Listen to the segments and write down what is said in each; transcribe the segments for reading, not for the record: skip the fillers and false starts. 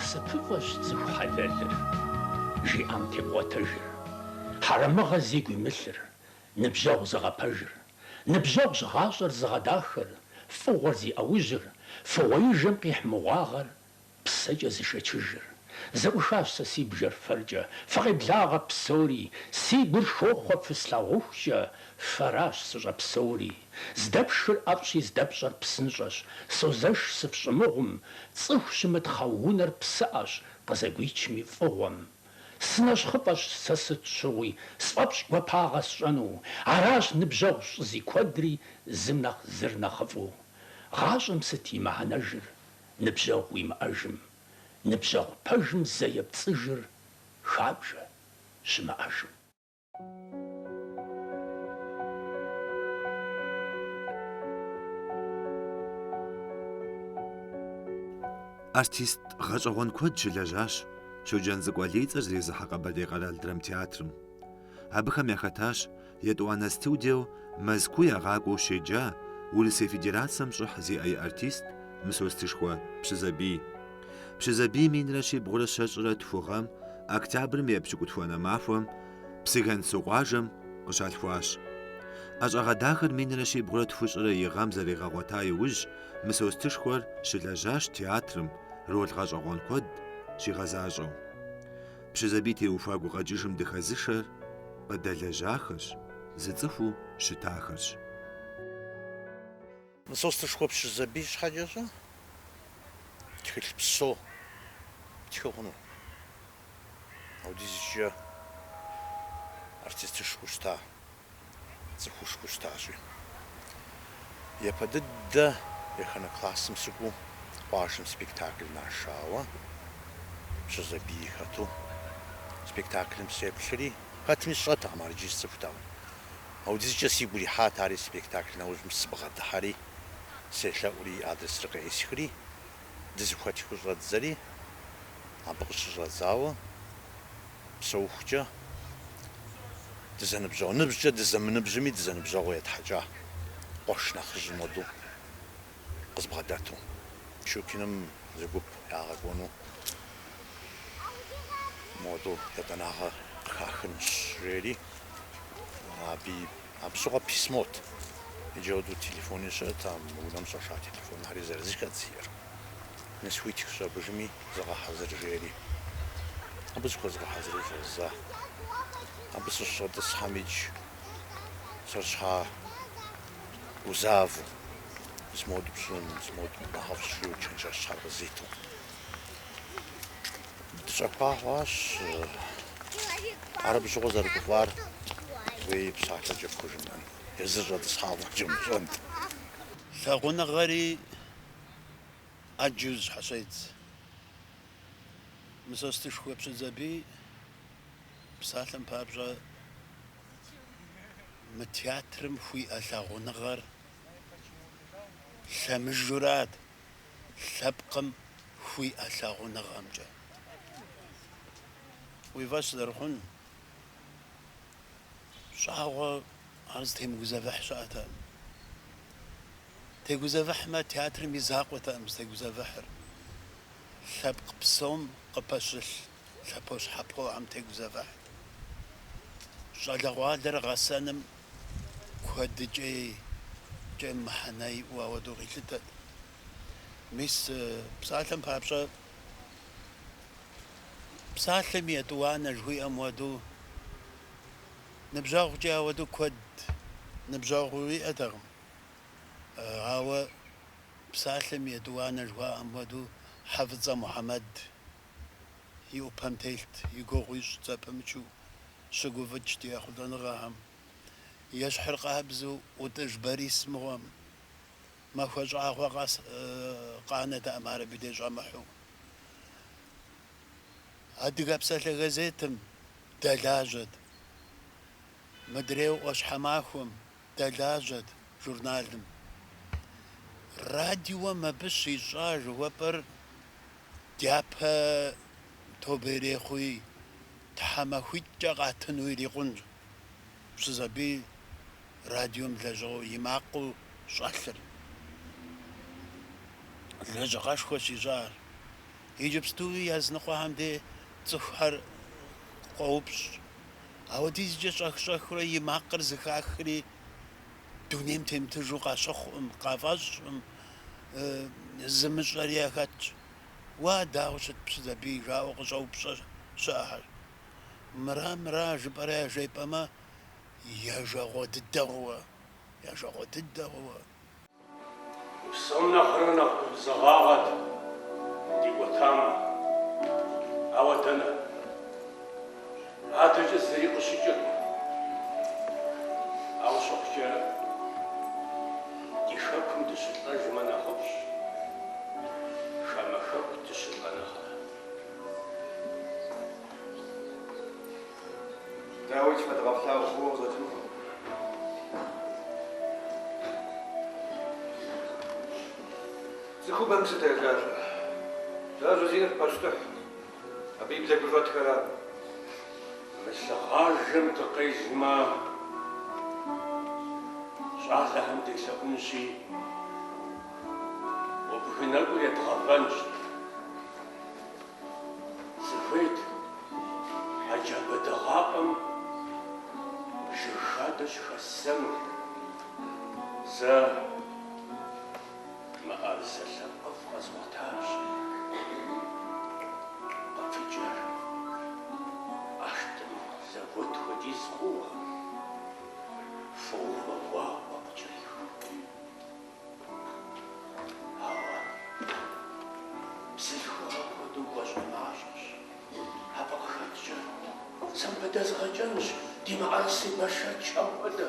Насыпыфӏэщ цӏыху хьэлэлыр, жиӏам тебгъуэтэжыр, хьэрэмыгъэ зигу имылъыр, ныбжьэгъу зыгъэпэжыр. Ныбжьэгъущ гъащӏэр зыгъэдахэр, фӏыгъуэр зи ӏэужьыр, фыгъуэижэм къихь мыгъуагъэр псэкӏэ зышэчыжыр. Зэӏухащ сэ си бжэр фэркӏэ, фыкъеблагъэ псори, си гур хохъуэ фыслъагъухукӏэ, фэращ сыщӏэпсэури. Здэпшхыр ӏэфӏщи, здэпщӏэр псынщӏэщ, созэш сыфщӏымыгъум, цӏыху щымытхъэ унэр псыӏэщ, къызэгуичми фӏыгъуэм. Сынэщхъыфӏэщ сэ сыт щыгъуи, сфӏэфӏщ гуапагъэ сщӏэну, аращ ныбжьэгъу щӏызикуэдри зым нэхъ зыр нэхъыфӏу. Гъащӏэм сыт и мыхьэнэжыр, ныбжьэгъу уимыӏэжым? Ныбжьэгъу пэжым зэ епцӏыжыр хабжэ щымыӏэжым. Артист гъэщӏэгъуэн куэд щылэжьащ Щоджэнцӏыкӏу Алий и цӏэр зезыхьэ Къэбэрдей къэрал драмтеатрым. Абыхэм яхэтащ етӏуанэ студиеу Мэзкуу ягъакӏуэу щеджа, Урысей Федерацэм щӏыхь зиӏэ и артист Мысостышхуэ Пщызэбий. Пщызэбий минрэ щибгъурэ щэщӏрэ тху гъэм, октябрым и епщыкӏутхуанэ махуэм, Псыгуэнсу къуажэм къыщалъхуащ. ӏэщӏагъэ дахэр минрэ щибгъурэ тхущӏрэ и гъэм зэригъэгъуэта иужь, Мысостышхуэр щылэжьащ театрым, роль гъэщӏэгъуэн куэд щигъэзащӏэу. Пщызэбий теухуа гукъэкӏыжым дыхэзышэр къыдэлэжьахэрщ, зыцӏыхуу щытахэрщ. Мысостышхуэ Пщызэбий щхьэкӏэ-щэ тхылъ псо птхы хъуну. Апхуэдизкӏэ артистышхуэу щыта, цӏыхушхуэу щытащи. Япэ дыдэ еханэ классым сыкӏуэу къуажэм спектакль нашауэ, Пщызэбий хэту спектаклым сеплъри, хэтми сщӏэтэкъым, ар иджыри сцӏыхутэкъым. Апхуэдизкӏэ сигу ирихьат ари спектакль нэужьым сыбгъэдыхьэри, селъэӏури и адресыр къеӏысхри, дызэхуэтхэу щӏэддзэри, абы къыщыщӏэдзауэ псэухукӏэ дызэныбжьэгъу. Ныбжькӏэ дызэмыныбжьми дызэныбжьэгъуу етхьэкӏа къуэш нэхъыжьым хуэдэу къызбгъэдэту. Щукиным зы гуп ягъэкӏуэну моду етӏанэгъэ къыхахынущ, жери абы абы щыгъуэ письмот. Иджы хуэдэу телефони щыӏэтэкъым, унэм щӏэша телефонхэри зырызыххэт зиӏэр. Нысхуитхщ абыжми зыгъэхьэзыр, жери. Абы зыхуэзгъэхьэзыру щӏэздза. Абы сыщыщӏэтӏысхьэм идж сэр щхьа гузавэу, мис моду пщӏын, мис моду нэхъыфӏщ, жиӏэу чэнджэщхэр къызиту. Дыщӏэхуа хъуащ, ар абы щыгъуэ зэрыгуфӏар уей псалъэкӏэ пхужымыӏэн, езыр щӏэтӏысхьа фӏэкӏ умыщӏэнт. Лъагъуныгъэри ӏэджэу зыщхьэщедз. Мысостышхуэ Пщызэбий псалъэм папщӏэ мы театрым хуиӏэ лъагъуныгъэр лъэмыжурат лъэпкъым хуиӏэ лъагъуныгъэмкӏэ. Уи фӏэщ зэрыхъун щӏагъуэ ар зытемыгузэвыхь щыӏэтэкъым. Тегузэвыхьмэ, театрым и закъуэтэкъым зытегузэвыхьыр. Лъэпкъ псом къыпэщылъ лъэпощхьэпохэм тегузэвыхьт. Щӏалэгъуалэр гъэсэным куэдыкӏейкӏэ мыхьэнэ иӏэу ауэдэу къилъытэт. Мис, псалъэм папщӏэ, псалъэм и етӏуанэ жыхуиӏэм хуэдэу, ныбжьэгъукӏэ ауэдэу куэд ныбжьэгъу иӏэтэкъым. Ауэ псалъэм и етӏуанэ жыхуаӏэм хуэдэу Хьэфӏыцӏэ Мухьэмэд и ӏупэм телът, и гугъу ищӏт зэпымычу, щыгуфӏыкӏт и ехъулӏэныгъэхэм. Ещхьыркъабзэу ӏутӏыж Борис мыгъуэм махуэ щӏагъуэ къэс къанэтэкъым ар абы дей щӏэмыхьу. Адыгэ псалъэ газетым дэлажьэт, мыдрейуэ ӏуащхьэмахуэм дэлажьэт журналым. Радиом абы щищӏа жыхуэпӏэр дяпэ тобэ ирехъуи, тхьэмахуитӏкӏэ къатыну ирикъунщ. Пщызэбий радиом лэжьыгъэу и макъыу щӏэлъыр. Лэжьыгъэшхуэ щищӏар. Иджыпстуи языныкъуэхэм де цӏыхухэр къоупщӏ. Ауэдизкӏэ щӏэх-щӏэхыурэ и макъыр зэхахри, дунейм темытыжу къащыхъукъым, къафӏэщӏкъым, зымыщӏэри яхэтщ. Уа, дауэ щыт Пщызэбий, жаӏэу къыщӏэупщӏэ щыӏэхэр. Мыра, мыра жыпӏэрэ яжепӏэмэ, я жагъуэ дыдэ хъууэ, я жагъуэ дыдэ хъууэ. Псом нэхърэ нэхъ губзыгъагъэт дикӏуэтамэ. Ауэ дэнэ? Адэкӏэ зыри къыщыкӏыркъым. Ауэ щыхъукӏэ, ди хэкум дыщылӏэжмэ нэхъыфӏщ, хамэ хэку дыщылӏэ нэхърэ. Дауикӏ, фэдгъэплъагъу хъууэ къыщӏэкӏынкъым. Цӏыхубэм сыт я лажьэр? Лажьэ зиӏэр пащтыхь, абы и блэгущӏэтхэра? Мы лъыгъажэм дыкъелмэ, щӏалэхэм делъэӏунщи, убгы нэкӏур едгъэвэнщ. Сыхуейт а джабэ дыгъапӏэм жыг хадэ щыхэссэну. Сэ мыӏэрысэ лъэпкъыфӏ къэзгъуэтащ. Къыпыкӏэр ӏэштӏым зэгуэт хуэдиз хъууэ, фоумэ гуакӏуэ къыкӏэрихыу. Ауэ бзылъхугъэм хуэдэу гуащӏэмащӏэщ. Абы къыхэкӏкӏэ сэ мыбы дэзгъэкӏэнщ ди мыӏэрысей бэшэчхэм хуэдэ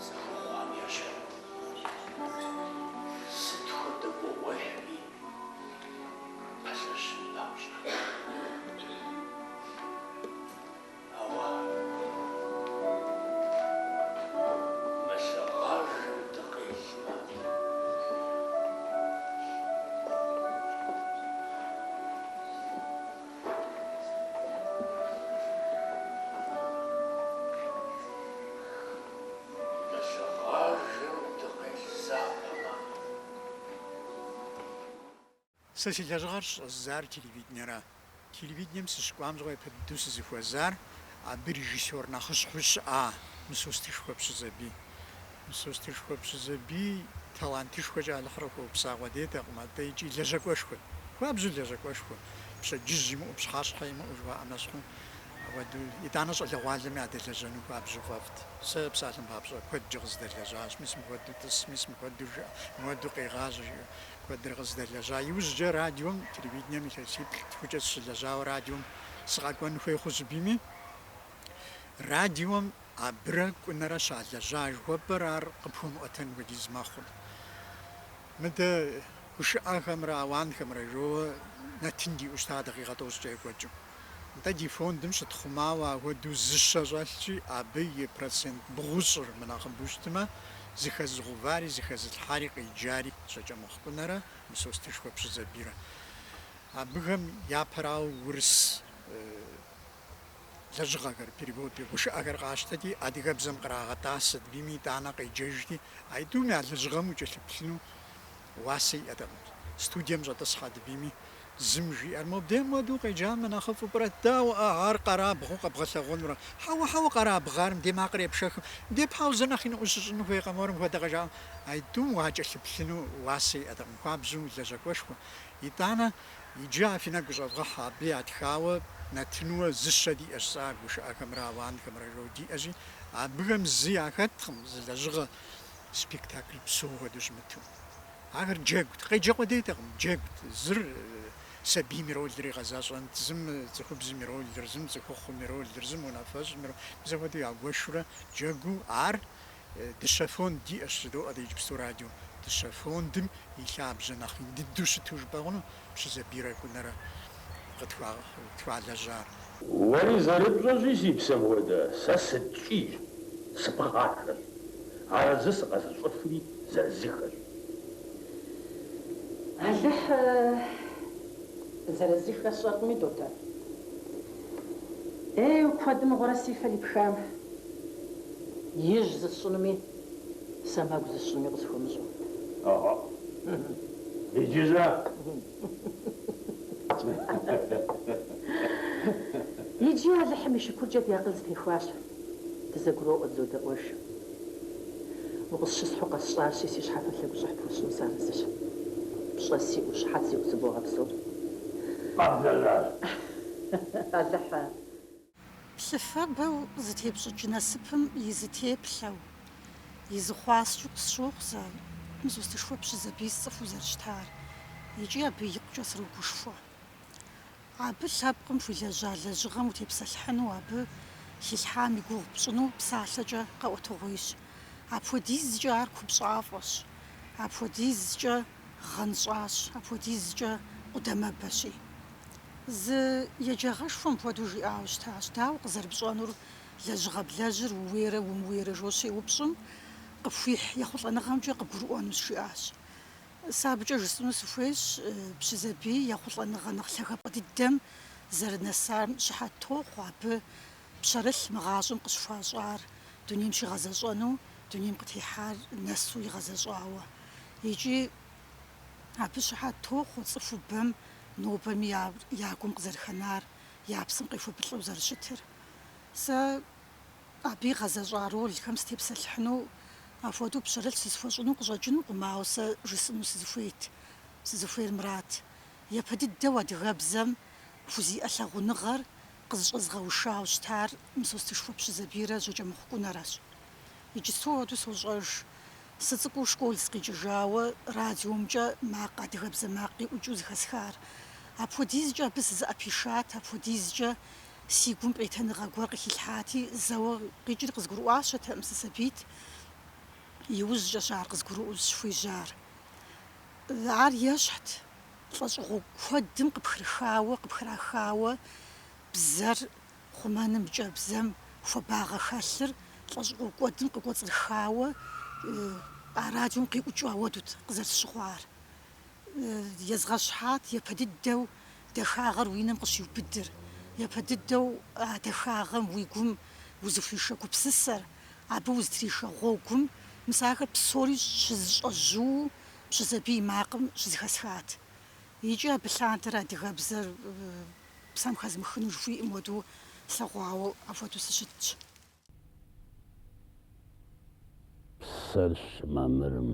цӏыхухъухэм ещхьу. Сыт хуэдэ гугъуехьми пэлъэщын папщӏэ. Ауэ мы лъыгъажэм дыкъелмэ. Мы лъыгъажэм дыкъел закъуэмэ. Сэ си лэжьыгъэр щӏэздзар телевиденэра. Телевиденэм сыщыкӏуам щыгъуэ япэ дыдэу сызыхуэзар абы режиссер нэхъыщхьэу щыӏа Мысостышхуэ Пщызэбий. Мысостышхуэ Пщызэбий талантышхуэкӏэ Алыхьыр къыхуэупса къудейтэкъым, атӏэ икӏи лэжьакӏуэшхуэт. Хуабжьу лэжьакӏуэшхуэ. Пщэдджыжь имыӏэу, пщыхьэщхьэ имыӏэу жыхуаӏэм нэсхьу. Апхуэдэу итӏанэ щӏалэгъуалэм ядэлэжьэну хуабжьу фӏэфӏт. Сэ псалъэм папщӏэ куэдкӏэ къыздэлэжьащ, мис мыхуэдэу тӏыс, мис мыхуэдэу жыӏэ, мыуэдэу къегъажьэ жиӏэу. Куэдрэ къыздэлэжьа. Иужькӏэ радиом, телевидением илъэсиплӏ-тхукӏэ сыщылэжьауэ радиом сыкъэкӏуэн хуей хъущ абыми, радиом абырэ Кӏунэрэ щалэжьа жыхуэпӏэр ар къыпхуэмыӏуэтэн хуэдиз мэхъур. Мыдэ гушыӏэхэмрэ ауанхэмрэ жоуэ нэтын диӏэу щыта дакъикъэ тӏощӏкӏэ екӏуэкӏыу. Нтӏэ ди фондым щытхъумауэ ахуэдэу зы щэ щӏэлъщи, абы и процент бгъущӏыр мынэхъыбэу щытмэ, зыхэзыгъувари, зыхэзылъхьари, къеджари Жьэкӏэмыхъу Кӏунэрэ Мысостышхуэ Пщызэбийрэ. Абыхэм япэрауэ урыс лэжьыгъэхэр, перевод, гушыӏэхэр къащтэти, адыгэбзэм кърагъэтӏасэт абыми, итӏанэ къеджэжти, аитӏум я лэжьыгъэм укӏэлъыплъыну уасэ иӏэтэкъым. Студием щӏэтӏысхьэт абыми, Зым жиӏэр, мобдейм хуэдэу къеджамэ нэхъыфӏу пӏэрэт, дауэ ар къэрабгъэу къэбгъэлъэгъуэнурэ? Хьэуэ, хьэуэ, къэрабгъэ ар, мыбдей макъыр епшэхым, мыбдей паузэ нэхъ иныӏуэу щыщӏыну хуейкъэ, мор мыпхуэдэ къыжаӏэу. Аитӏум уакӏэлъыплъыну уасэ иӏэтэкъым, хуабжьу лэжьакӏуэшхуэ. Итӏанэ, иджы а фи нэгу къыщӏэвгъэхьэ, абы ятхауэ нэтынуэ зы щэ диӏэщ сэ а гушыӏэхэмрэ ауанхэмрэ жоуэ диӏэщи, абыхэм зы яхэткъым, зы лэжьыгъэ спектакль псо хуэдэу щымыту. Ахэр джэгут, къеджэ къудейтэкъым, джэгут. Зыр сабийм и ролыр игъэзащӏэнт, зым цӏыхубзым и ролыр, зым цӏыхухъум и ролыр, зым унафэщӏым и ролыр. Мис апхуэдэу ягуэшурэ джэгуу ар дыщэ фонд диӏэщ, жыдоӏэ дэ иджыпсту радиом. Дыщэ фондым и лъабжьэ нэхъ ин дыдэу щыту жыпӏэ хъуну Пщызэбийрэ Кӏунэрэ къытхуалэжьар. Уэри зэрыпщӏэщи, си псэм хуэдэ, сэ сыткӏийщ, сыпхъашэщ, арэзы сыкъэзыщӏыфри зырызыххэщ. Алыхь, зырызыххэр сщӏэркъыми, Дотэ. Ей, куэд мыгъуэрэ си фэр ипхам. Ижь зысщӏынуми, сэмэгу зысщӏынуми къысхуэмыщӏэу. Ага. Иджы-щэ? Иджы Алыхьым и шыкуркӏэ ди акъыл зэтехуащ. Дызэгуроӏуэ, дызодэӏуэж. Укъысщысхьу къэсщӏащи, си щхьэфэр лъэгущӏыхь пхуэсщӏыну сыарэзыщ. Пщӏэ сиӏэу, щыхьэт сиӏэу сыбогъэпсэу. Къэблэжьащ. Алыхьэ. Плъыфэбэу зытепщӏыкӏ насыпым и зы теплъэу, и зы хъуаскӏэу къысщохъу сэ Мысостышхуэ Пщызэбий сцӏыхуу зэрыщытар икӏи абы икъукӏэ срогушхуэ. Абы лъэпкъым хуилэжьа лэжьыгъэм утепсэлъыхьыну, абы хилъхьам и гугъу пщӏыну псалъэкӏэ къэӏуэтэгъуейщ. Апхуэдизкӏэ ар купщӏафӏэщ, апхуэдизкӏэ гъэнщӏащ, апхуэдизкӏэ къудамэбэщи. Зы еджагъэшхуэ мыпхуэдэу жиӏауэ щытащ, Дауэ къызэрыпщӏэнур лэжьыгъэ блэжьыр ууейрэ умыуейрэ жо щеупщӏым, къыпхуихь ехъулӏэныгъэмкӏэ къыбгурыӏуэнущ, жиӏащ. Сэ абыкӏэ жысӏэну сыхуейщ, Пщызэбий ехъулӏэныгъэ нэхъ лъагапӏэ дыдэм зэрынэсам щыхьэт тохъуэ абы пщэрылъ мы гъащӏэм къыщыхуащӏар дунейм щигъэзэщӏэну, дунейм къытехьар нэсу игъэзэщӏауэ. Икӏи абы щыхьэт тохъуэ цӏыхубэм нобэми ар я гум къызэрыхэнар, я псэм къехуэбылӏэу зэрыщытыр. Сэ абы игъэзэщӏа ролхэм сытепсэлъыхьыну апхуэдэу пщэрылъ зысхуэщӏыну къыщӏэкӏынукъым, ауэ сэ жысӏэну сызыхуейт, сызыхуейр мырат. Япэ дыдэу адыгэбзэм хузиӏэ лъагъуныгъэр къызыщӏэзгъэушауэ щытар Мысостышхуэ Пщызэбийрэ Жьэкӏэмыхъу Кӏунэрэщ. Иджысту хуэдэу сощӏэж, сыцӏыкӏуу школ сыкъикӏыжауэ радиомкӏэ макъ, адыгэбзэ макъ къиӏукӏыу зэхэсхар. Апхуэдизкӏэ абы сызыӏэпишат, апхуэдизкӏэ си гум пӏейтеныгъэ гуэр къыхилъхьати, зэуэ къикӏыр къызгурыӏуащэтэкъым, сысабийт. Иужькӏэщ ар къызгурыӏуэу сыщыхуежьар. Ар ещхьт лӏэщӏыгъуэ куэдым къыпхрыхауэ, къыпхрахауэ бзэр хъумэнымкӏэ бзэм хуабагъэ хэлъыр лӏэщӏыгъуэ куэдым къыкӏуэцӏрыхауэ а радиом къиӏукӏыу ауэдут къызэрысщыхъуар. Езгъэщхьат япэ дыдэу дахагъэр уи нэм къыщиубыдыр, япэ дыдэу а дахагъэм уи гум узыхуишэ гупсысэр, абы узытришэ гъуэгум, мис ахэр псори щызыщӏэжьуу Пщызэбий и макъым щызэхэсхат. Икӏи абы лъандэрэ адыгэбзэр псэм хэзмыхыну жыхуиӏэм хуэдэу слъэгъуауэ апхуэдэу сыщытщ. Псэр щымамырым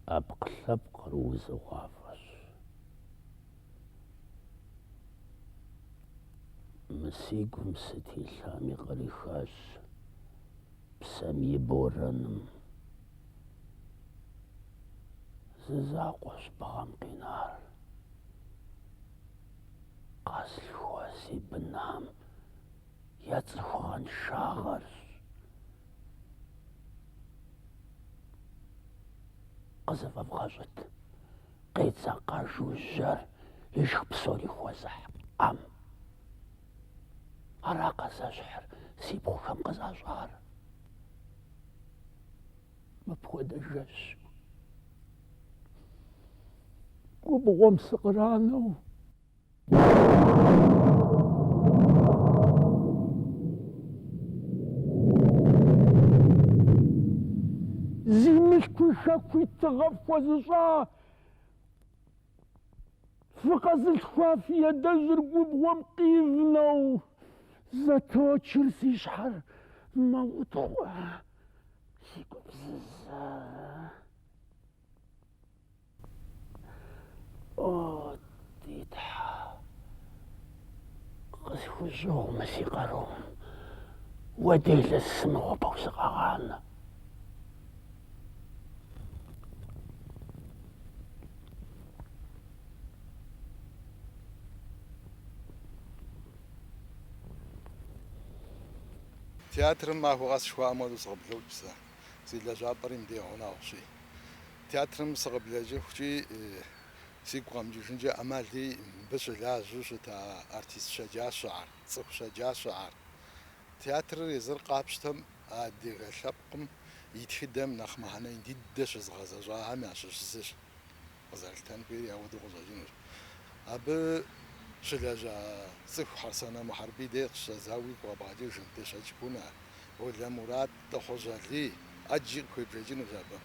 ӏэпкълъэпкъыр узыгъуафӏэщ. Мы си гум сыт илъами кърихащ псэм и борэным. Зы закъуэщ бгъэм къинар. Къэслъхуа си бынхэм я цӏыхугъэншагъэрщ. Къызыфӏэвгъэщӏыт, къедзэкъэжу жьэр ишх псори хуэзыхь ӏэм. Аракъэ зэщхьыр сипхъухэм къызащӏар? Мыпхуэдэ жэщу губгъуэм сыкъранэу. Зи мылъкуи хэкуи тыгъэ фхуэзыщӏа Фыкъэзылъхуа фи адэжьыр губгъуэм къивнэу, зэточыр си щхьэр мэутхъуэ, си гупсысэр. О, ди Тхьэ, къысхущӏэгъу мы си къарум, уэ делэ сымыхъупэу сыкъэгъанэ. Театрым махуэ къэс жыхуаӏэм хуэдэу сыкъыблокӏ сэ, си лэжьапӏэри мыбдеж гъунэгъущи. Театрым сыкъыблэкӏыхукӏи сигу къэмыкӏыжынкӏэ ӏэмал иӏэкъым мыбы щылажьэу щыта артист щэджащэхэр, цӏыху щэджащэхэр. Театрыр езыр къапщтэм адыгэ лъэпкъым и тхыдэм нэхъ мыхьэнэ ин дыдэ щызыгъэзэщӏахэм ящыщ зыщ. Къызэрылъытэн хуейри ауэдэу къыщӏэкӏынущ. Абы щылэжьа цӏыху Хьэсанэ Мухьэрбий дей къыщыщӏэдзауэ уигу къэбгъэкӏыжым, Дыщэкӏ Кӏунэ, Болэ Мурат, Тӏыхъужь Алий, ӏэджи къыпхуебжэкӏынущ абы.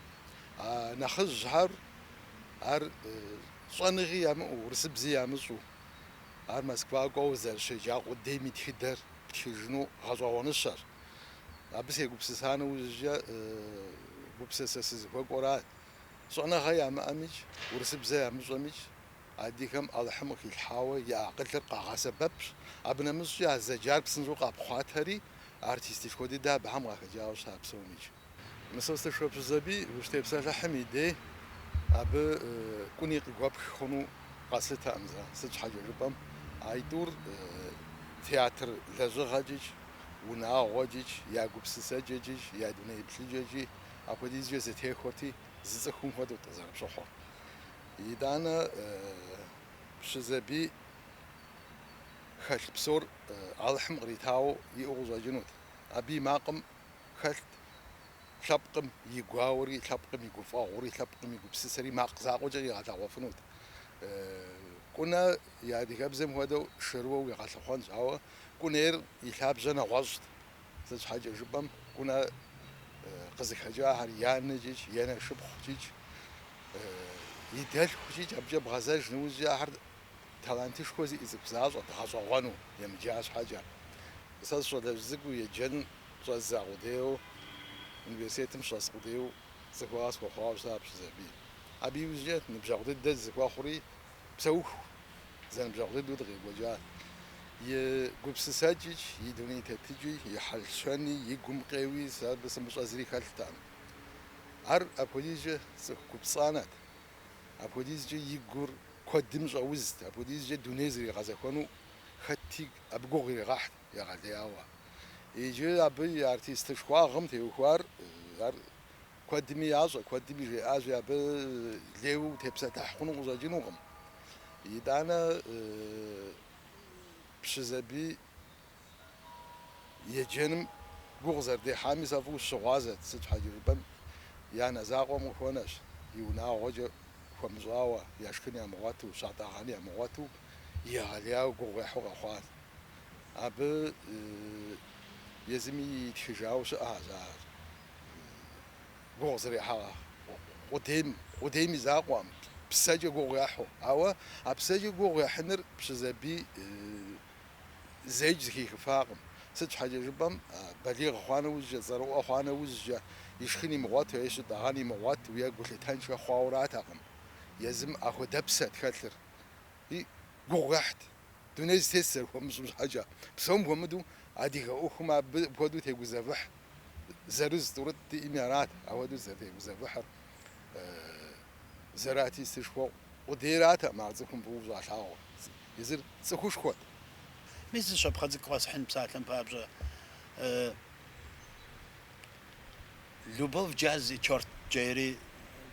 А нэхъыжьхэр. Ар щӏэныгъи ямыӏэу, урысыбзи ямыщӏэу, ар Москва кӏуэуэ зэрыщеджа къудейм и тхыдэр птхыжыну гъэщӏэгъуэныщэщ. Абы сегупсыса нэужькӏэ гупсысэ сызыхуэкӏуэрат. Щӏэныгъэ ямыӏэмикӏ, урысыбзэ ямыщӏэмикӏ, адыгэм Алыхьым къыхилъхьауэ я акъылыр къагъэсэбэпщ. Абы нэмыщӏкӏэ а зэджар псынщӏэу къапхъуатэри, артистышхуэ дыдэ абыхэм къахэкӏауэ щыта псомикӏ. Мысостышхуэ Пщызэбий ущытепсэлъыхьым и дей абы Кӏуни къыгуэпх хъуну къэслъытэкъым сэ, сыт щхьэкӏэ жыпӏэм, аитӏур театр лэжьыгъэкӏикӏ, унагъуэкӏикӏ, я гупсысэкӏэкӏикӏ, я дуней еплъыкӏэкӏи апхуэдизкӏэ зэтехуэрти, зы цӏыхум хуэдэут къызэрыпщыхъур. Итӏанэ Пщызэбий хэлъ псор Алыхьым къритауэ иӏэу къыщӏэкӏынут. Абы и макъым хэлът лъэпкъым и гуауэри, лъэпкъым и гуфӏэгъури, лъэпкъым и гупсысэри макъ закъуэкӏэ къигъэлъэгъуэфынут. Кӏунэ и адыгэбзэм хуэдэу шэрыуэу уигъэлъыхъуэнщ, ауэ Кӏунейр и лъабжьэ нэгъуэщӏт. Сыт щхьэкӏэ жыпӏэм, Кӏунэ къызыхэкӏахэр и анэкӏикӏ, и анэ шыпхъукӏикӏ, и дэлъхукӏикӏ, абыкӏэ бгъэзэж нэужькӏэ ахэр талантышхуэ зиӏэ цӏыху защӏэт, гъэщӏэгъуэну, емыджа щхьэкӏэ. Сэ сыщӏалэжь цӏыкӏуу еджэн щӏэздза къудейуэ, университетым сыщӏэс къудейуэ цӏыхугъэ схуэхъуауэ щыта Пщызэбий. Абы иужькӏэ ныбжьэгъу дыдэ дызэхуэхъури, псэуху зэныбжьэгъу дыдэу дыкъекӏуэкӏат. И гупсысэкӏикӏ, и дуней тетыкӏи, и хьэл-щэни, и гум къеуи сэ абы сымыщӏэ зыри хэлътэкъым. Ар апхуэдизкӏэ цӏыху гупцӏанэт, апхуэдизкӏэ и гур куэдым щӏэузт, апхуэдизкӏэ дуней зэригъэзэхуэну хэтти, абы гугъу иригъэхьт егъэлеяуэ. Иджы абы и артистышхуагъым теухуар ар куэдми ящӏэ, куэдми жаӏащи, абы лейуэ утепсэлъыхь хъуну къыщӏэкӏынукъым. Итӏанэ Пщызэбий еджэным гугъу зэрыдехьами сэ фӏыуэ сыщыгъуазэт, сыт щхьэкӏэ жыпӏэм, и анэ закъуэм къыхуэнэщ, и унагъуэкӏэ хуэмыщӏауэ, яшхын ямыгъуэту, щатӏэгъэн ямыгъуэту, егъэлеяуэ гугъу ехьу къэхъуат. Абы езыми итхыжауэ щыӏэщ ар. Гугъу зэрехьа къудейм, къудейм и закъуэкъым, псэкӏэ гугъу ехьу. Ауэ а псэкӏэ гугъу ехьыныр Пщызэбий зэикӏ зыхихыфакъым. Сыт щхьэкӏэ жыпӏэм, балигъ хъуа нэужькӏэ, цӏэрыӏуэ хъуа нэужькӏэ, ишхын имыгъуэту е щитӏэгъэн имыгъуэту е гулъытэншэ хъуауэратэкъым. Езым ахуэдэпсэт хэлъыр. И гугъу ехьт. Дуней зэтес зэрыхуэмыщӏым щхьэкӏэ. Псом хуэмыдэу адыгэ ӏуэхум абы апхуэдэу тегузэвыхь зырыз тӏурытӏ диӏэми арат, апхуэдэу зэрытегузэвыхьыр. Зэрыартистышхуэ къудейратэкъым ар цӏыхум фӏыуэ щӏалъагъур. Езыр цӏыхушхуэт. Мис зы щапхъэ цӏыкӏу къэсхьын псалъэм папщӏэ. Любовь, джаз и черт жери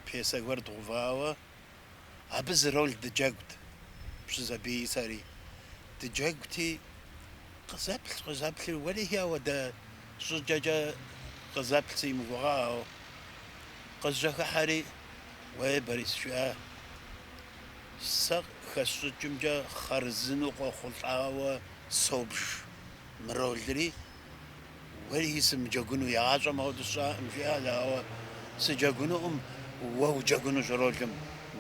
пьесэ гуэр дгъэувауэ, Абы зы роль дыджэгут, Пщызэбии сэри. Дыджэгути, къызэплъ, къызэплъыр, уэлэхьи, ауэдэ щӏыкӏэкӏэ къызэплъ симыгугъауэ. Къызжьэхыхьэри, уей, Борис, жиӏа, сэ хэсщӏыкӏымкӏэ хъарзынэу къохъулӏауэ собж мы ролри, Уэлэхьи, сымыджэгуну, игъащӏэм апхуэдэу сщӏакъым, жиӏащ, ауэ сыджэгунукъым, уэ уджэгунущ ролым,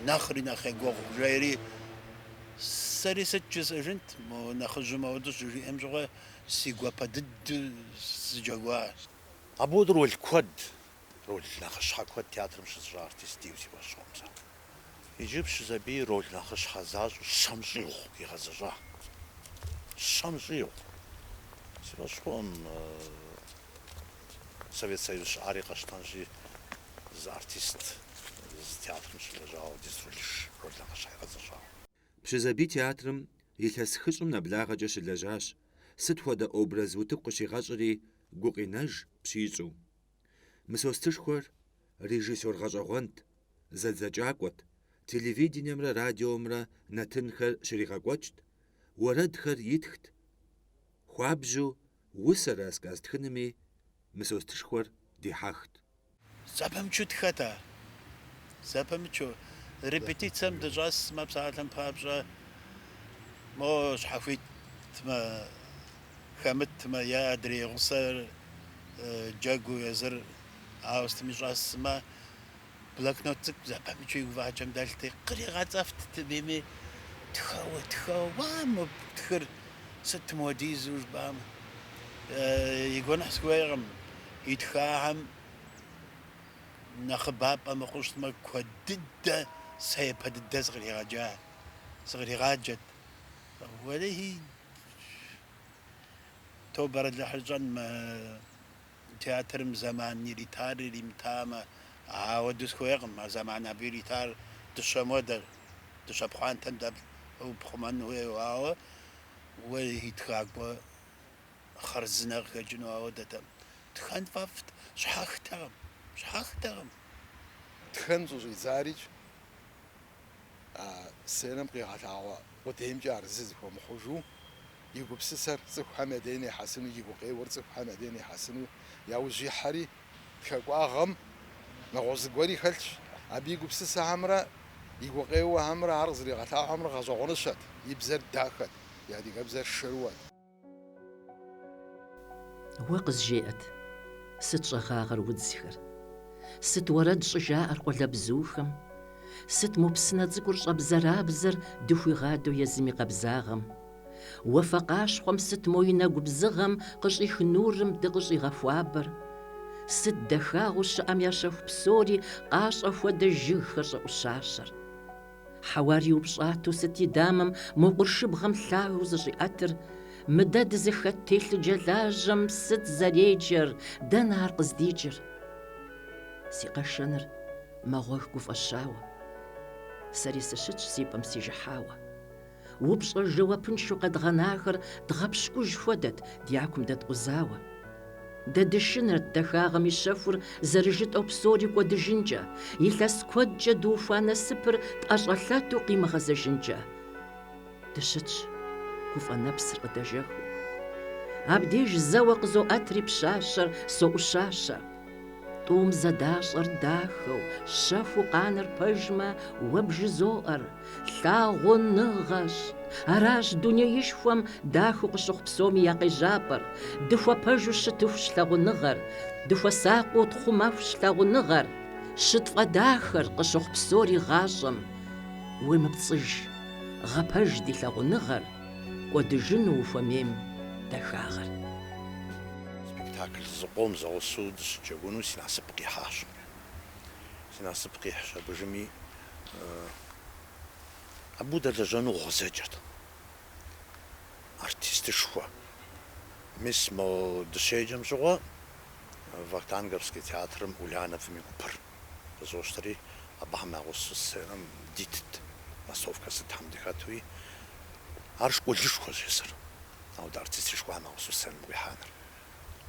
нэхъри нэхъ егугъу, жери. Сэри сыт жысӏэжынт, мо нэхъыжьым апхуэдэу щыжиӏэм щыгъуэ си гуапэ дыдэу сыджэгуащ. Апхуэдэу роль куэд, роль нэхъыщхьэ куэд театрым щызыщӏа артист диӏэу си фӏэщ хъукъым сэ. Иджы Пщызэбий роль нэхъыщхьэ защӏэу щэм щӏигъу игъэзэщӏа. Щэм щӏигъу. Си фӏэщ хъукъым Совет Союз щыӏари къэщтэнщи, зы артист зы театрым щылэжьауэ апхуэдиз роль нэхъыщхьэ игъэзэщӏауэ. Пщызэбий театрым илъэс хыщӏым нэблагъэкӏэ щылэжьащ, сыт хуэдэ образ утыку къыщигъэщӏри гукъинэж пщищӏу. Мысостышхуэр режиссер гъэщӏэгъуэнт, зэдзэкӏакӏуэт, телевидениемрэ радиомрэ нэтынхэр щригъэкӏуэкӏт, уэрэдхэр итхт. Хуабжьу усэ рассказ тхынми Мысостышхуэр дихьэхт. Зэпымычу тхэт ар. Зэпымычу. Репетицэм дыщӏэсмэ, псалъэм папщӏэ, мо щхьэхуитмэ, хэмытмэ е адрей гъусэр джэгуу езыр ауэ сытми щӏэсмэ, Блокнот цӏыкӏу зэпымычу и гуфӏакӏэм дэлъти, къригъэцӏэфтт абыми, тхэуэ, тхэуэ, уа, мы птхыр сыт мыуэдизу жыпӏам. И гуэныхь сыхуейкъым, итхахэм нэхъыбапӏэ мыхъуу щытмэ, куэд дыдэ, сэ япэ дыдэ сыкъригъэджа, сыкъригъаджэт. Уэлэхьи, тобэр Алыхьыр ищӏэн мы театрым зэман иритар иримытамэ, ауэдэу схуейкъым, а зэман абы иритар дыщэм хуэдэ, дыщэ пхъуантэм дэплъу пхъумэн хуейуэ, ауэ уэлэхьи тхакӏуэ хъарзынэ къыхэкӏыну ауэдэтэкъым. Тхэн фӏэфӏт, щхьэхтэкъым, щхьэхтэкъым. Тхэн щӏыщӏидзарикӏ а сценэм къигъэлъагъуэ къудеймкӏэ арэзы зыхуэмыхъужу, и гупсысэр цӏыхухэм я дей нихьэсыну, и гукъеуэр цӏыхухэм я дей нихьэсыну яужь ихьэри, тхакӏуагъэм нэгъуэщӏ зыгуэри хэлъщ. Абы и гупсысэхэмрэ и гукъеуэхэмрэ ар къызэригъэлъагъуэхэмрэ гъэщӏэгъуэныщэт, и бзэр дахэт, и адыгэбзэр шэрыуэт. Уэ къызжеӏэт, сыт щӏэгъагъэр удзхэр? Сыт уэрэд щӏыжаӏэр къуалэбзухэм? Сыт мо псынэ цӏыкӏур щӏэбзэрабзэр дыхуигъадэу езым и къабзагъэм? Уафэ къащхъуэм сыт мо и нэгу бзыгъэм къыщӏих нурым дыкъыщӏигъэхуабэр? Сыт дахагъэу щыӏэм я щэху псори къащӏэ хуэдэ жыгхэр щӏэӏущащэр? Хьэуар иупщӏатэу сыт и дамэм мо къуршыбгъэм лъагэу зыщӏиӏэтыр? Мы дэ дызыхэт телъыджэлажьэм сыт зэреджэр, дэнэ ар къыздикӏыр? Си къэшэныр мэгъуэг гуфӏэщауэ, сэри сыщытщ си пӏэм сижыхьауэ. Упщӏэ жэуапыншэу къэдгъэнахэр дгъэпщкӏуж хуэдэт дякум дэткъузауэ. Дэ дышынэрт дахагъэм и щэхур зэрыжытӏэу псори кӏуэдыжынкӏэ, илъэс куэдкӏэ дыухуа насыпыр тӏэщӏэлъэту къимыгъэзэжынкӏэ. Дыщытщ, гуфӏэ нэпсыр къыдэжэхыу. Абдеж зэуэ къызоӏэтри пщащэр соӏущащэ. Тӏум зэдащӏэр дахэу, щэхуу къанэр пэжмэ, уэ бжызоӏэр, Лъагъуныгъэщ! Аращ дунеишхуэм дахэу къыщыхъу псоми я къежьапӏэр, дыхуэпэжу щытыхущ лъагъуныгъэр, дыхуэсакъыу тхъумэхущ лъагъуныгъэр, щытфӏэдахэр къыщыхъу псори гъащӏэм. Уемыпцӏыж, гъэпэж ди лъагъуныгъэр, кӏуэдыжыну ухуэмейм дахагъэр. Спектакль зыкъом зэгъусэу дыщыджэгуну си насып къихьащ. Си насып къихьщ абыжми, абы удэлэжьэну гъуэзэджэт. Артистышхуэ. Мис мо дыщеджэм щыгъуэ Вахтанговский театрым Ульяновым и гупыр къызощтэри, абыхэм я гъусэу сценэм дитт, массовкэ сытхэм дыхэтуи. Ар школышхуэщ езыр. Ауэдэ артистышхуэхэм я гъусэу сценэм уихьэныр.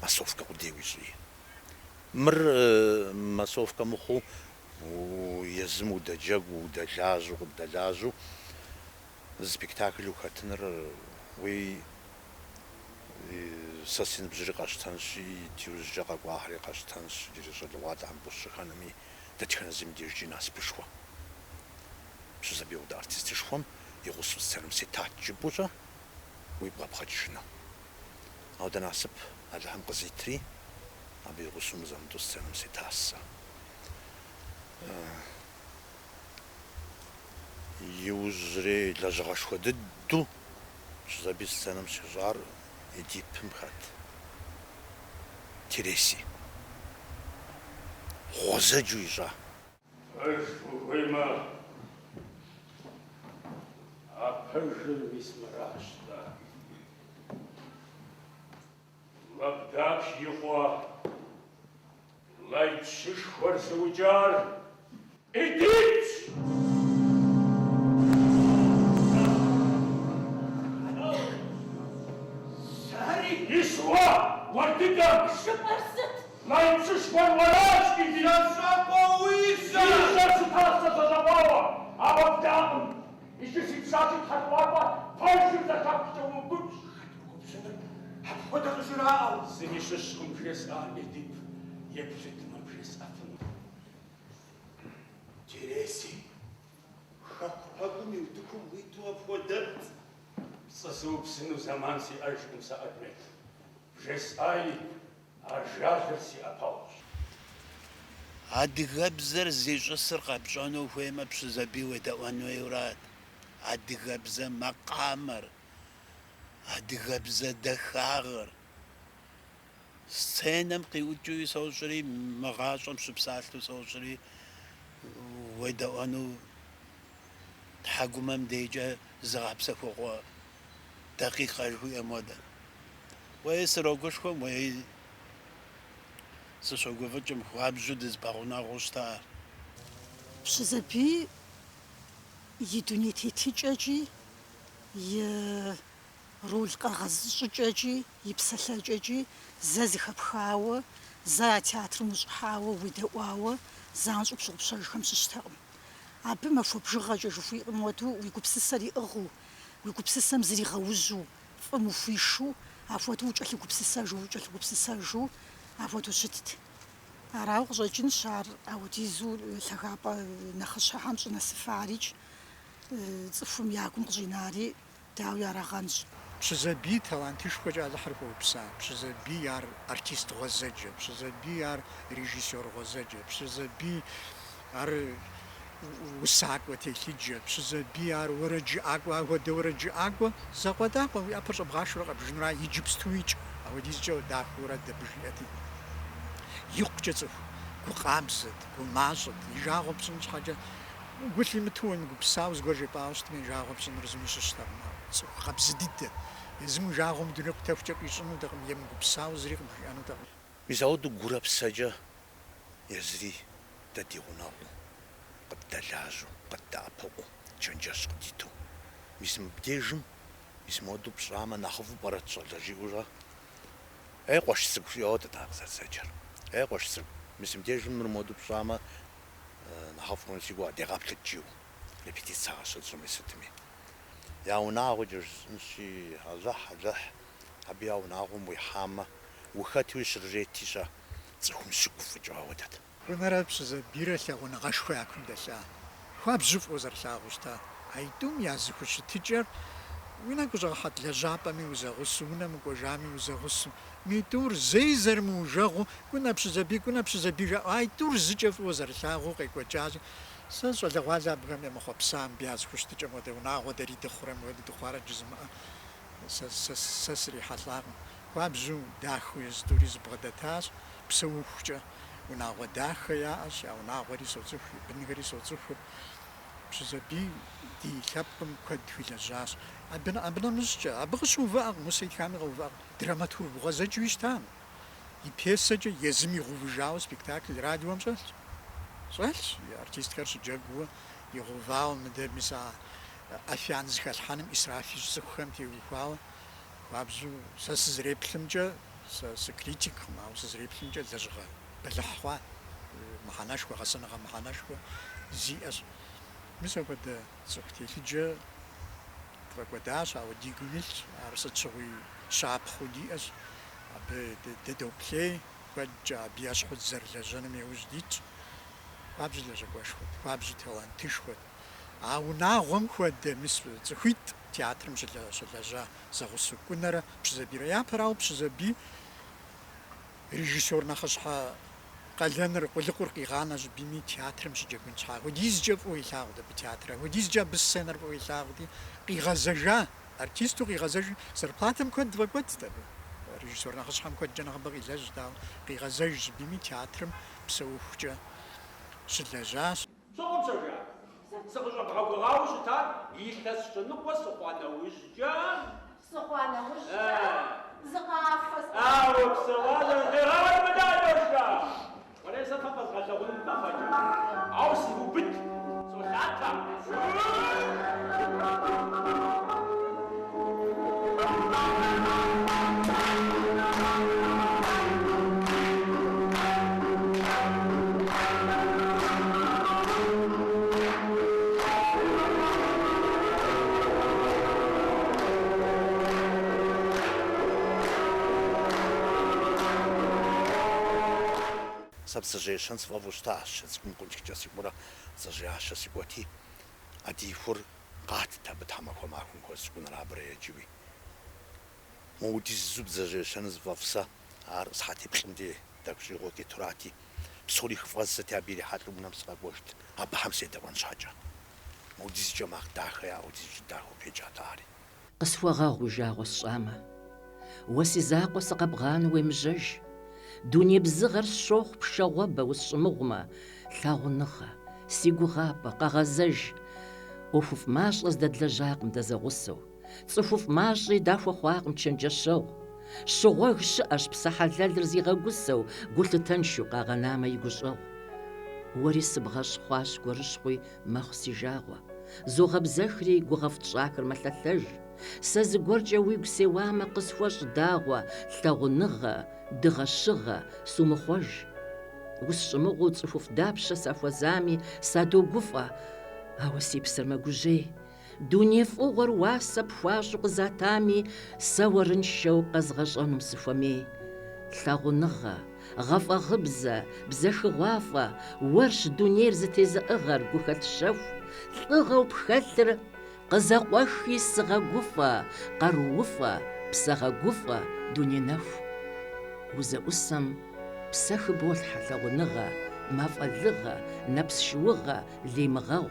Массовкэ къудей уищӏи. Мыр массовкэ мыхъуу, езым удэджэгуу, удэлажьэу, къыбдэлажьэу зы спектакль ухэтыныр уи сэ си ныбжьри къэщтэнщи, ди ужькӏэ къэкӏуахэри къэщтэнщ, иджыри щӏалэгъуалэхэм къыщыхэнэми, дэтхэнэ зым дежкӏи насыпышхуэ. Пщызэбий хуэдэ артистышхуэм и гъусэу сценэм ситат жыпӏэу-щэ, уигу къэбгъэкӏыжыну. Ауэдэ насып Алыхьым къызитри, абы и гъусэу мызэ-мытӏэу сценэм ситащ сэ. Иужьрей лэжьыгъэшхуэ дыдэу Пщызэбий сценэм щищӏар Эдипым хэт Тиресий. Гъуэзэджэу ищӏа. Пэж ухуеймэ, а пэжыр мис мыращ-тӏэ. Лабдапщ и къуэ Лай пщышхуэр зыукӏар Эдипщ! Сэри? Мис уэ, уэр дыдэм! Жыпӏэр сыт? Лай пщышхуэр уэращ, Эдип! Зэщӏэкъуэ уи жьэр! Си жьэр щытащ сэ зэщӏэкъуауэ, ауэ бдакъым. Иджы си пщащи тхьэлъхуакӏуэ пэжыр зэхэпхкӏэ умыгубжь. Хэт мыгубжьыныр апхуэдэ къыжраӏэу? Зыми щыщкъым бжесӏар, Эдип, еплъытмэ бжесӏэфыну. Тиресий, хэку пэкӏум и утыкум уиту апхуэдэпцӏ. Пцӏы сыупсыну зэман сиӏэжкъым сэ, Адмет. Бжесӏаи, ажалыр си ӏэпэгъущ. Адыгэбзэр зищӏысыр къэпщӏэну ухуеймэ, Пщызэбий уедэӏуэн хуейуэрат. Адыгэбзэ макъамэр, адыгэбзэ дахагъэр. Сценэм къиӏукӏыуи сощӏри, мы гъащӏэм щыпсалъэу сощӏри, уедэӏуэну тхьэкӏумэм дежкӏэ зыгъэпсэхугъуэ дакъикъэ жыхуиӏэм хуэдэ. Уей срогушхуэм, уей сыщогуфӏыкӏым, хуабжьу дызыпэгъунэгъуу щытар. Пщызэбий и дуней тетыкӏэкӏи, и роль къэгъэщӏыкӏэкӏи, и псэлъэкӏэкӏи зэ зэхэпхауэ, зэ а театрым ущӏыхьауэ, уедэӏуауэ занщӏэу пщыгъупщэжхэм щыщтэкъым. Абы махуэ бжыгъэкӏэ жыхуиӏэм хуэдэу уи гупсысэр иӏыгъыу, уи гупсысэм зригъэужьу, фӏым ухуишу, апхуэдэу укӏэлъыгупсысэжу, укӏэлъыгупсысэжу апхуэдэу щытт. Арауэ къыщӏэкӏынщ ар ауэдизу лъагапӏэ нэхъыщхьэхэм щӏынэсыфарикӏ, цӏыхум я гум къыщӏинари дауи арагъэнщ. Пщызэбий талантышхуэкӏэ Алыхьыр хуэупса, Пщызэбий ар артист гъуэзэджэ, Пщызэбий ар режиссер гъуэзэджэ, Пщызэбий ар усакӏуэ телъыджэ, Пщызэбий ар уэрэджыӏакӏуэ, апхуэдэ уэрэджыӏакӏуэ закъуэтӏакъуэ уи ӏэпэр щӏэбгъашэурэ къэбжынура иджыпстуикӏ, апхуэдизкӏэ дахэу уэрэд абы жиӏэти. Икъукӏэ цӏыху гу къабзэт, гу мащӏэт, и жагъуэ пщӏын щхьэкӏэ Гу лъимытэу уемыгупсысауэ зыгуэр жепӏауэ щытми, и жагъуэ пщӏыныр зыми щыщтэкъым. Ар цӏыху къабзэ дыдэ. Езым уи жагъуэ мы дуней къутэхукӏэ къищӏынутэкъым, емыгупсысауэ зыри къыбжиӏэнутэкъым. Мис ауэдэу гурэ псэкӏэ езыри дэ ди гъунэгъуу, къыддэлажьэу, къыддэӏэпыкъуу, чэнджэщ къыдиту. Мис мыбдежым, мис моуэдэу пщӏамэ, нэхъыфӏу пӏэрэт щӏалэ жиӏэурэ, Ей, къуэш цӏыкӏу, жиӏэу ауэдэт ар къызэрызэджэр. Ей, къуэш цӏыкӏу, мис мыбдежым мыр моуэдэу пщӏамэ, Нэхъыфӏ хъуну си гугъэ, дегъэплъыт жиӏэу, репетицэ къыщытщӏми сытми. Я унагъуэкӏэ жысӏэнщи, Алыхь, Алыхь, абы я унагъуэм уихьамэ, ухэтуи щрырети-щэ, цӏыхум щыгуфӏыкӏыу ауэдэт. Кӏунэрэ Пщызэбийрэ лъагъуныгъэшхуэ я кум дэлъа, хуабжьу фӏыуэ зэрылъагъуу щыта. Аитӏум я зэхущытыкӏэр уи нэгу къыщӏэгъэхьэт лэжьапӏэми узэгъусэу, унэм укӏуэжами узэгъусэу. Мы тӏур зэи зэрымыужэгъуу, Кӏунэ Пщызэбий, Кӏунэ Пщызэбий жаӏэу, аитӏур зыкӏэ фӏыуэ зэрылъагъуу къекӏуэкӏащи, сэ щӏалэгъуалэ абыхэм емыхъуэпса мыбы я зэхущытыкӏэм хуэдэ унагъуэ дэри дыхъурэ мыуэду дыхъуарэт жызымыӏэ сэ, сэ, сэ срихьэлӏакъым. Хуабжьу дахэу езы тӏури зыбгъэдэтащ, псэухукӏэ унагъуэ дахэ яӏэщ, я унагъуэри соцӏыху, и бынхэри соцӏыхур. Пщызэбий ди лъэпкъым куэд хуилэжьащ. Абы, абы нэмыщӏкӏэ, абы къыщыувыӏэкъым, усэ итхами къэувыӏэкъым. Драматург гъуэзэджэуи щытам. И пьесэкӏэ езым игъэувыжауэ спектакль радиом щӏэлъщ. Щӏэлъщ, и артистхэр щыджэгууэ игъэувауэ мыдэ мис а афиян зыхэлъхьэным ӏисраф ищӏ цӏыхухэм теухуауэ. Хуабжьу сэ сызэреплъымкӏэ, сэ сыкритиккъым, ауэ сызэреплъымкӏэ лэжьыгъэ бэлыхь хъуа, мыхьэнэшхуэ, гъэсэныгъэ мыхьэнэшхуэ зиӏэщ. Мис апхуэдэ цӏыху телъыджэ тфӏэкӏуэдащ, ауэ ди гум илъщ, ар сыт щыгъуи щапхъэу диӏэщ. Абы дыдоплъей, куэдкӏэ абы ещхьу дызэрылэжьэным иужь дитщ. Хуабжьу лэжьакӏуэшхуэт, хуабжьу талантышхуэт. А унагъуэм хуэдэ мис цӏыхуитӏ театрым щылэжьа зэгъусэу Кӏунэрэ Пщызэбийрэ. Япэрауэ, Пщызэбий режиссер нэхъыщхьэ къалэныр, къулыкъур къигъанэщ абими театрым щыджэгун щхьа. Апхуэдизкӏэ фӏыуэ илъагъут абы театрыр, апхуэдизкӏэ абы сценэр фӏыуэ илъагъути, къигъэзэжа, артисту къигъэзэжри, зарплатэм куэд фӏэкӏуэдт абы. Режиссер нэхъыщхьэм куэдкӏэ нэхъыбэ къилэжьт, ауэ къигъэзэжщ абими театрым псэухукӏэ щылэжьащ. Пщыгъупщэжа? Сыкъыщӏэбгъэгугъауэ щытар илъэс щэныкъуэ сыхъуа нэужькӏэ. Сыхъуа нэужькӏэ зы къафэ Ауэ псэуалэр къегъэуэт мыдэ, Алёшкэ! Уэрей сэ фэ фэзгъэлъэгъуным къафэкӏэ. Ауэ сывубыд, солъатэ. Сэ бдзэжьей ещэн сфӏэфӏу щытащ, щыцӏыкӏум къуншкӏэ сыкӏуэрэ бдзэжьеящэ сыкӏуэти, ӏэдиихур къатт абы тхьэмахуэ махуэм хуэзэу Кӏунэрэ абырэ еджэуи. Моуэдизу бдзэжьей ещэныр зыфӏэфӏ сэ ар сыхьэтиплӏым дей тӏэкӏу щӏигъуу къитурати. Псори хыфӏэздзэти, абы ирихьэлӏэу унэм сыкъэкӏуэжт, абыхэм седэӏуэн щхьэкӏэ. Модизкӏэ макъ дахэ яӏэу, дизкӏэ дахэу къеджат ари. Къысхуэгъэгъу уи жагъуэ сщӏамэ. Уэ си закъуэ сыкъэбгъанэу уемыжьэж. Дуней бзыгъэр сщохъу пшагъуэбэ усщӏымыгъумэ, лъагъуныгъэ, си гугъапӏэ, къэгъэзэж. ӏуэхуфӏ мащӏэ здэдлэжьакъым дэ зэгъусэу. Цӏыхуфӏ мащӏи дахуэхъуакъым чэнджэщэгъу. Щыгъуэг щыӏэщ псэ хьэлэлыр зигъэгусэу, гулъытэншэу къагъэнамэ и гущӏэгъу. Уэри сыбгъэщӏ хъуащ гурыщхъуи мэхъу си жагъуэ. Зогъэбзэхри гугъэфӏ тщӏахэр мэлъэлъэж. Сэ зыгуэркӏэ уигу сеуамэ, къысхуэщӏ дагъуэ, лъагъуныгъэ, дыгъэ-щыгъэ, сумыхъуэж. Усщӏымыгъуу цӏыхуфӏ дапщэ сахуэзами, садогуфӏэ, ауэ си псэр мэгужьей. Дуней фӏыгъуэр уасэ пхуащӏу къызатами, сэ уэрыншэу къэзгъэщӏэнум сыхуэмей. Лъагъуныгъэ, гъэфӏэгъыбзэ, бзэхыгъуафӏэ, уэрщ дунейр зытезыӏыгъэр гухэлъ щэху, лӏыгъэу пхэлъыр къызэкъуэхи сыгъэгуфӏэ, къарууфӏэ, псэгъэгуфӏэ, дуней нэху. Узэӏусэм псэ хыболъхьэ лъагъуныгъэ, мафӏэлыгъэ, нэпс шыугъэ, леймыгъэгъу.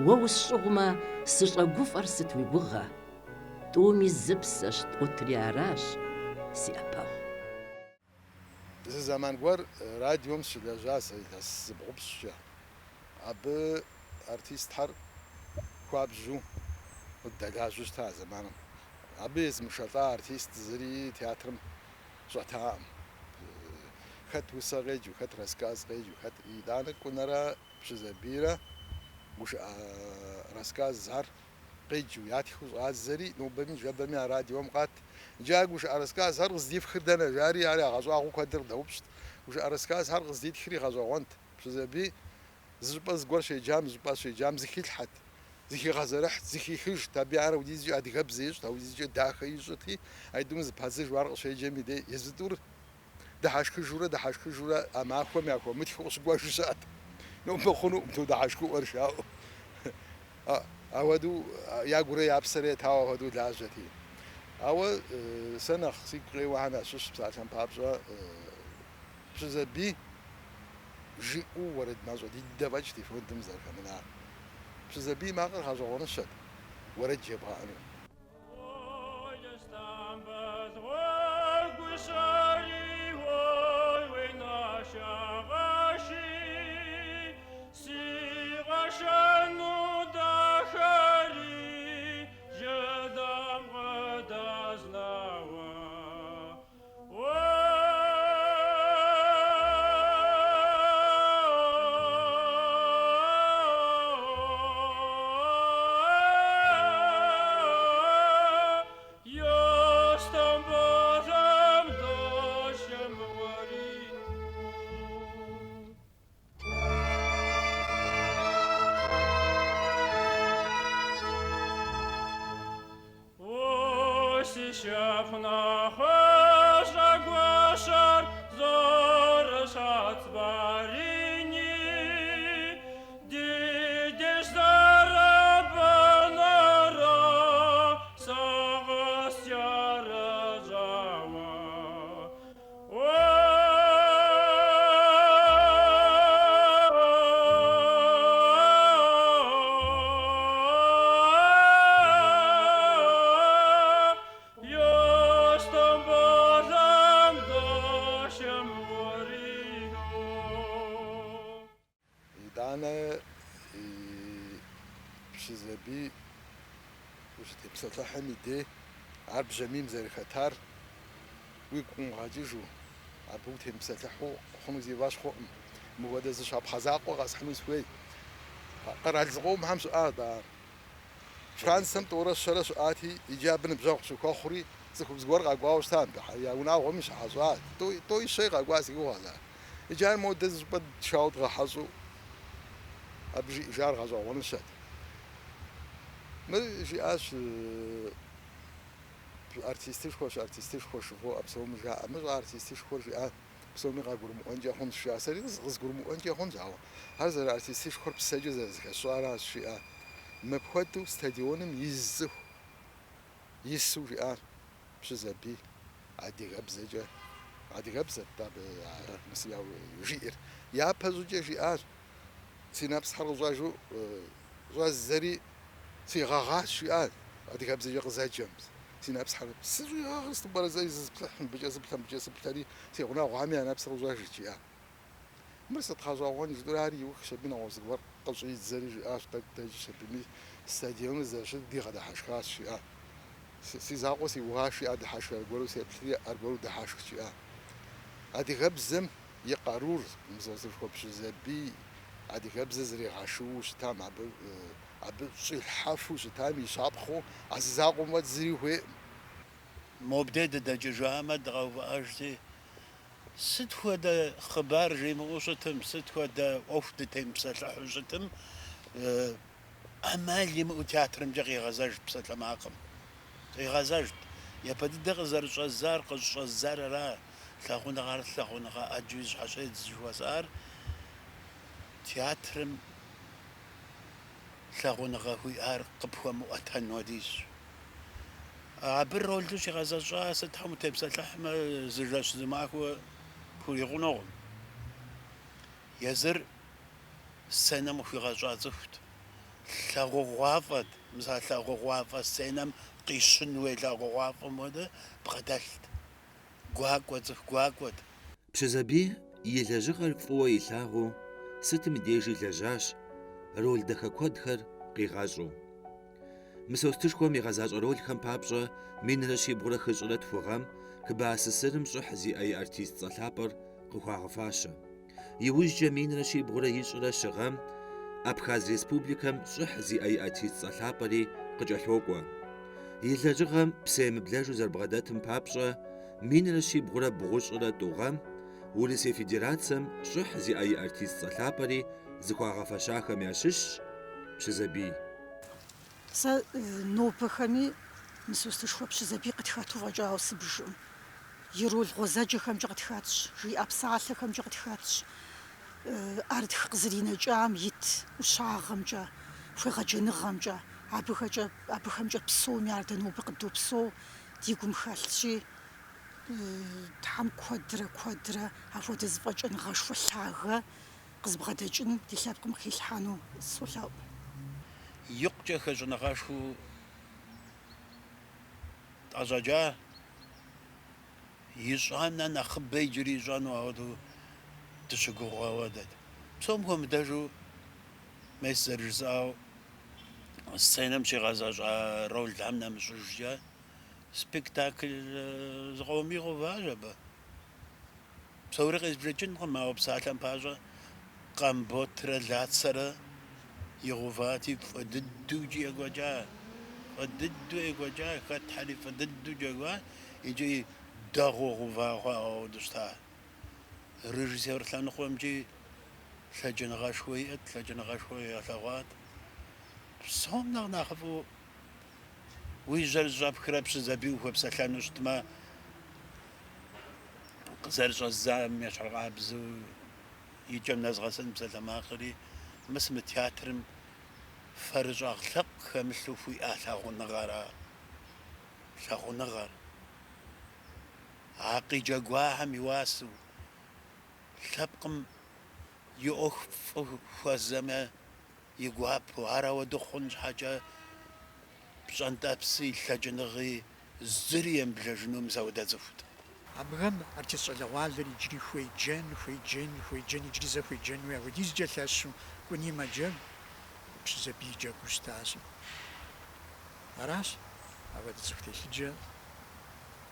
Уэ усщӏыгъумэ, сыщӏэгуфӏэр сыт уи гугъэ? Тӏуми зы псэщ тӏутри аращ, си ӏэпэгъу. Зы зэман гуэр радиом сыщылэжьа сэ илъэс зыбгъупщӏкӏэ. Абы артистхэр хуабжьу къыддэлажьэу щыта а зэманым. Абы езмышэлӏа артист зыри театрым щӏэтакъым. Хэт усэ къеджэу, хэт рассказ къеджэу, хэт итӏанэ Кӏунэрэ Пщызэбийрэ гушыӏэ рассказхэр къеджэу, ятхыу щӏадзэри, нобэми ныжэбэми а радиом къат. Иджы а гушыӏэ рассказхэр къыздифхыр дэнэ, жари ар ягъэщӏагъуэу куэдыр къыдэупщӏт. Гушыӏэ рассказхэр къыздитхри гъэщӏэгъуэнт. Пщызэбий зыщӏыпӏэ зыгуэр щеджам, зыщӏыпӏэ щеджам зыхилъхьэт, зыхигъэзэрыхьт, зыхихыжт. Абы ар аудизкӏэ адыгэбзэ ищӏт, аудизкӏэ дахэ ищӏырти, аитӏум зыпадзыжу ар къыщеджэм и дей езы тӏур Дыхьэшхыжурэ, дыхьэшхыжурэ а махуэм яхуэмытхыу къыщыкӏуэж щыӏэт. Нобэ хъунукъым додыхьэшхыӏуэр жаӏэу. Ауэдэу ягурэ я псэрэ етауэ апхуэдэу лажьэти. Ауэ сэ нэхъ сигу къеуэхэм ящыщ псалъэм папщӏэ Пщызэбий жиӏэу уэрэд мащӏэ дыдэ фӏэкӏ ди фондым зэрыхэмынар. Пщызэбий макъыр гъэщӏэгъуэныщэт уэрэд жебгъэӏэну. Итӏанэ Пщызэбий ущытепсэлъыхьым и дей ар бжьамийм зэрыхэтар уигу къумыгъэкӏыжу, абы утемыпсэлъыхьу хъуну си фӏэщ хъукъым. Мыпхуэдэ зы щапхъэ закъуэ къэсхьыну сыхуей. Къэрал зыкъомхэм щыӏат ар. Францием тӏэурэ щэрэ щыӏати, иджы абы ныбжьэгъу щыхуэхъури, цӏыхубз гуэр къэкӏуауэ щыта мыбы, я унагъуэми щыхьэщӏат. Тӏэуи щэи къэкӏуа си гугъэщ ар. Иджы ар модэ зыщӏыпӏэ тшауэ дгъэхьэщӏэу, абы жиӏэжар гъэщӏэгъуэныщэт. Мыр жиӏащ, Артистышхуэщ, артистышхуэщ жывоӏэ псоми жаӏэ. Мыр щӏэартистышхуэр жиӏа псоми къагурымыӏуэнкӏэ хъунщ, жиӏа. Сэри къызгурымыӏуэнкӏэ хъунщ, ауэ ар зэрыартистышхуэр псэкӏэ зэрызыхэсщӏаращ, жиӏа. Мыпхуэдэу стадионым из цӏыху ису жиӏар Пщызэбий адыгэбзэкӏэ, адыгэбзэт абы жиӏэр. Япэ щӏыкӏэ жиӏащ, си нэпсхэр къыщӏэжу щӏэздзэри сигъэгъащ, жиӏащ, адыгэбзэкӏэ къызэджэм. Си нэпсхэр сыщӏигъэгъыр сыту пӏэрэ жысӏэри зысплъыхь, мыбыкӏэ сыплъэ, мыбыкӏэ сыплъэри, си гъунэгъухэми я нэпсыр къыщӏэжырт, жиӏащ. Мыр сыт гъэщӏэгъуэн жытӏэурэ ар иухщ аби нэгъуэщӏ зыгуэр къыщӏидзэри жиӏащ, тӏэкӏу дэкӏщ абыми стадионыр зэрыщыту дигъэдыхьэшхащ, жиӏащ. Си закъуэ си гугъащ, жиӏа, дыхьэшх аргуэру сеплъри аргуэру дыхьэшхт, жиӏа. Адыгэбзэм и къарур Мысостышхуэ Пщызэбий адыгэбзэ зэригъэшыуу щытам, абы абы щӏилъхьэфу щытам и щапхъэу а зы закъуэм фӏэкӏ зыри хуейкъым. Мобдей дыдэкӏыжамэ, дыкъэувыӏэжти, Сыт хуэдэ хъыбар жимыӏэу щытым, сыт хуэдэ ӏуэху дытемыпсэлъыхьу щытым, ӏэмал имыӏэу театрымкӏэ къигъэзэжт псалъэмакъым. Къигъэзэжт. Япэ дыдэ къызэрыщӏэздзар, къыщӏэздзар ара, лъагъуныгъэр лъагъуныгъэ ӏэджэуи зыщхьэщедз жыхуэсӏар театрым лъагъуныгъэ хуиӏар къыпхуэмыӏуэтэн хуэдизщ. Абы ролу щигъэзэщӏа сытхэм утепсэлъыхьмэ, зы жэщ зы махуэ пхурикъунукъым. Езыр сценэм къыхуигъэщӏа цӏыхут. Лъагъугъуафӏэт, мис а лъагъугъуафӏэ сценэм къищын хуей лъагъугъуафӏэм хуэдэ бгъэдэлът. Гуакӏуэ, цӏыху гуакӏуэт. Пщызэбий и лэжьыгъэр фӏыуэ илъагъуу сытым и дежи лэжьащ, роль дахэ куэдхэр къигъэщӏу. Мысостышхуэм игъэзащӏэ ролхэм папщӏэ минрэ щибгъурэ хыщӏрэ тху гъэм КБАССР-м щӏыхь зиӏэ и артист цӏэ лъапӏэр къыхуагъэфащэ. Иужькӏэ минрэ щибгъурэ ищӏрэ щы гъэм Абхъаз Республикэм щӏыхь зиӏэ и артист цӏэ лъапӏэри къыкӏэлъокӏуэ. И лэжьыгъэм псэемыблэжу зэрыбгъэдэтым папщӏэ минрэ щибгъурэ бгъущӏрэ тӏу гъэм Урысей Федерацэм щӏыхь зиӏэ и артист цӏэ лъапӏэри зыхуагъэфэщахэм ящыщщ Пщызэбий. Сэ нобэхэми Мысостышхуэ Пщызэбий къытхэту фӏэкӏауэ сыбжкъым. И роль гъуэзэджэхэмкӏэ къытхэтщ, жиӏэ псалъэхэмкӏэ къытхэтщ, ӏэрытх къызэринэкӏам ит ӏущагъымкӏэ, хуегъэджэныгъэмкӏэ, абыхэкӏэ, абыхэмкӏэ псоми ар дэ нобэ къыддопсэу, ди гум хэлъщи, Тхьэм куэдрэ, куэдрэ апхуэдэ зэфӏэкӏыныгъэшхуэ лъагэ къызыбгъэдэкӏын ди лъэпкъым къыхилъхьэну солъэӏу. Икъукӏэ хэщӏыныгъэшхуэу тӏэщӏэкӏа, ищӏам нэ нэхъыбэ иджыри ищӏэну ауэдэу дыщыгугъу ауэдэт. Псом хуэмыдэжу, мес зэрыжысӏауэ, сценэм щигъэзэщӏа ролхэм нэмыщӏыжкӏэ, спектакль зыкъом игъэуващ абы. Псори къезбжэкӏынкъым, ауэ псалъэм папщӏэ Къамботрэ Лацэрэ игъэувати фӏы дыдэу икӏи екӏуэкӏа. Фӏы дыдэу екӏуэкӏа, хэтхэри фӏы дыдэу джэгуа икӏи дэгъуэу гъэува хъуа ауэдэу щыта. Режиссер лъэныкъуэмкӏи лъэкӏыныгъэшхуэ иӏэт, лъэкӏыныгъэшхуэ игъэлъэгъуат. Псом нэхъ нэхъыфӏу Уи жьэр зэщӏэпхрэ Пщызэбий ухуэпсэлъэну щытмэ, къызэрыщӏэздзам ещхьыркъабзэу и кӏэм нэзгъэсын псалъэмакъри, мис мы театрым фэрыщӏагъ лъэпкъ хэмылъу хуиӏа лъагъуныгъэра, лъагъуныгъэр. А къиджэгуахэм и уасэу, лъэпкъым и ӏуэху фӏы хуэзэмэ, и гуапэу, ар ауэдэу хъун щхьэкӏэ пщӏэнтӏэпси, лъэкӏыныгъи зыри емыблэжыну мис ауэдэ цӏыхут. Абыхэм артист щӏалэгъуалэр иджыри хуеджэн, хуеджэн, хуеджэн, иджыри зэ хуеджэнуи апхуэдизкӏэ лъэщу Кӏуни мэджэгу, Пщызэбий джэгуу щытащи. Аращ, апхуэдэ цӏыху телъыджэ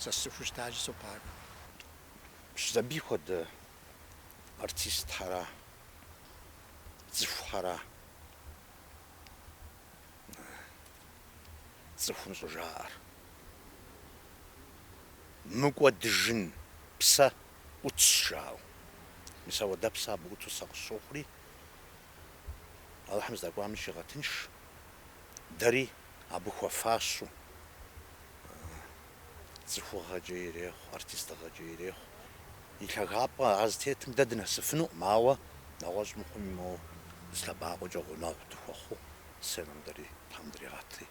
сэ сцӏыхуу щытащи, сопагэ. Пщызэбий хуэдэ артистхьэра, цӏыхухьэра цӏыхум щӏыжаӏэр. Мыкӏуэдыжын псэ ӏутщ жаӏэу. Мис ауэдэ псэ абы ӏуту сэ къысщохъури, Алыхьым здэкӏуами щигъэтынш, дэри абы хуэфащэу цӏыхугъэкӏэ ирехъу, артистыгъэкӏэ ирехъу. И лъагапӏэ ар зытетым дэ дынэсыфынукъым, ауэ нэгъуэщӏ мыхъуми моуэ зы лъэбакъуэкӏэ гъунэгъу дыхуэхъуу сценэм дэри Тхьэм дригъэти.